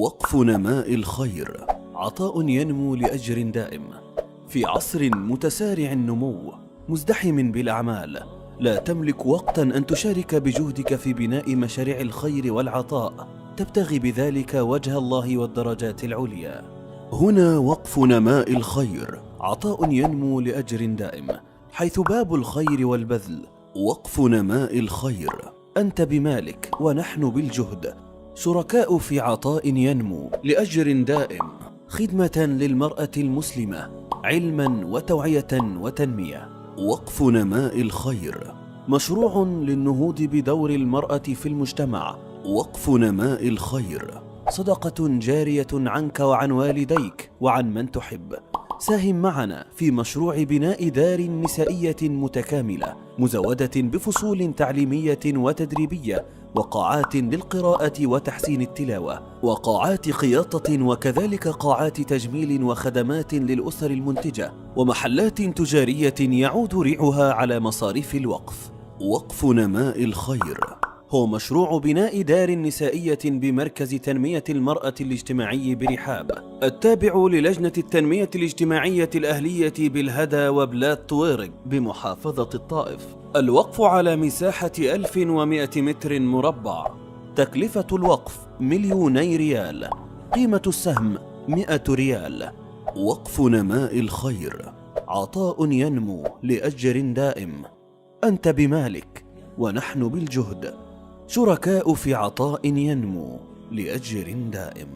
وقف نماء الخير، عطاء ينمو لأجر دائم. في عصر متسارع النمو مزدحم بالأعمال، لا تملك وقتا أن تشارك بجهدك في بناء مشاريع الخير والعطاء، تبتغي بذلك وجه الله والدرجات العليا. هنا وقف نماء الخير، عطاء ينمو لأجر دائم، حيث باب الخير والبذل. وقف نماء الخير، أنت بمالك ونحن بالجهد، شركاء في عطاء ينمو لأجر دائم، خدمة للمرأة المسلمة، علما وتوعية وتنمية. وقف نماء الخير، مشروع للنهوض بدور المرأة في المجتمع. وقف نماء الخير، صدقة جارية عنك وعن والديك وعن من تحب. ساهم معنا في مشروع بناء دار نسائية متكاملة، مزودة بفصول تعليمية وتدريبية، وقاعات للقراءة وتحسين التلاوة، وقاعات خياطة، وكذلك قاعات تجميل وخدمات للأسر المنتجة، ومحلات تجارية يعود ريعها على مصاريف الوقف. وقف نماء الخير هو مشروع بناء دار نسائية بمركز تنمية المرأة الاجتماعي برحاب، التابع للجنة التنمية الاجتماعية الأهلية بالهدى وبلاد طويرق بمحافظة الطائف. الوقف على مساحة 1100 متر مربع، تكلفة الوقف 2,000,000 ريال، قيمة السهم 100 ريال. وقف نماء الخير، عطاء ينمو لأجر دائم، أنت بمالك ونحن بالجهد، شركاء في عطاء ينمو لأجر دائم.